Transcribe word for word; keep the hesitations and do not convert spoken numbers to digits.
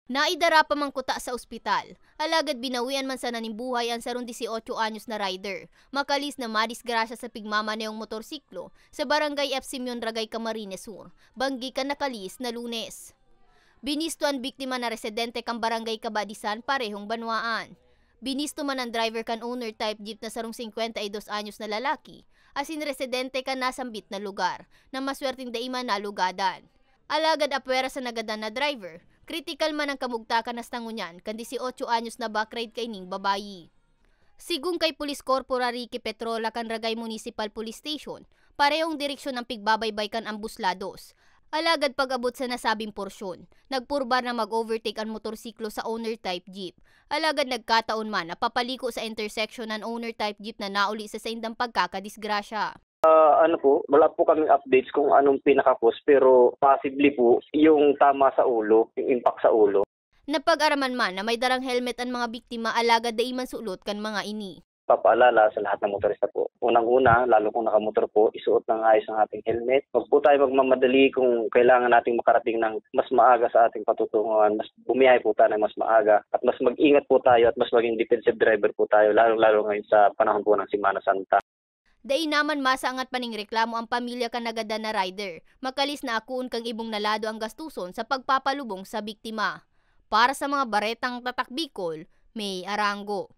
Naidara pa man kuta sa ospital, alagad binawian man sana nin buhay an sarong dieciocho anyos na rider, makalis na madisgrasya sa pigmamanehong motorsiklo sa Barangay F. Simeon, Ragay, Camarines Sur, banggi kan nakalis na Lunes. Binisto an biktima na residente kan Barangay Kabadisan, parehong banwaan. Binisto man an driver kan owner type jeep na sarong singkwenta y dos anyos na lalaki, asin residente kan nasambit na lugar, na maswerteng dai man nalugadan. Alagad apwera sa nagadan na driver, kritikal man an kamugtakan hasta ngunyan kan dieciocho anyos na backride kaining babayi. Sigon kay Police Corporal Ricky Petrola kan Ragay Municipal Police Station, parehong direksyon an pigbabaybay kan ambos lados. Alagad pag-abot sa nasabing porsyon, nagpurbar na mag-overtake an motorsiklo sa owner type jeep. Alagad nagkataon man na papaliko sa intersection an owner type jeep na nauli sa saindang pagkakadisgrasya. Ah, ano po, wala po kaming updates kung anong pinaka-cause, pero possibly po yung tama sa ulo, yung impact sa ulo. Napag-araman man na may darang helmet an mga biktima, alagad dai man sulot kan mga ini. Papaalala sa lahat ng motorista po. Unang-una, lalo kung nakamotor po, isuot ng ayos ang ating helmet. Huwag po tayo magmamadali kung kailangan nating makarating ng mas maaga sa ating patutunguhan. Mas bumiyahe po tayo ng mas maaga at mas mag-ingat po tayo at mas maging defensive driver po tayo, lalong-lalo ngayon sa panahon po ng Semana Santa. Dai naman masaangat paningreklamo ang pamilya kan nagadan na rider, makalis na akoon kan ibong na lado ang gastuson sa pagpapalubong sa biktima. Para sa mga baretang Tatak Bicol, May Arango.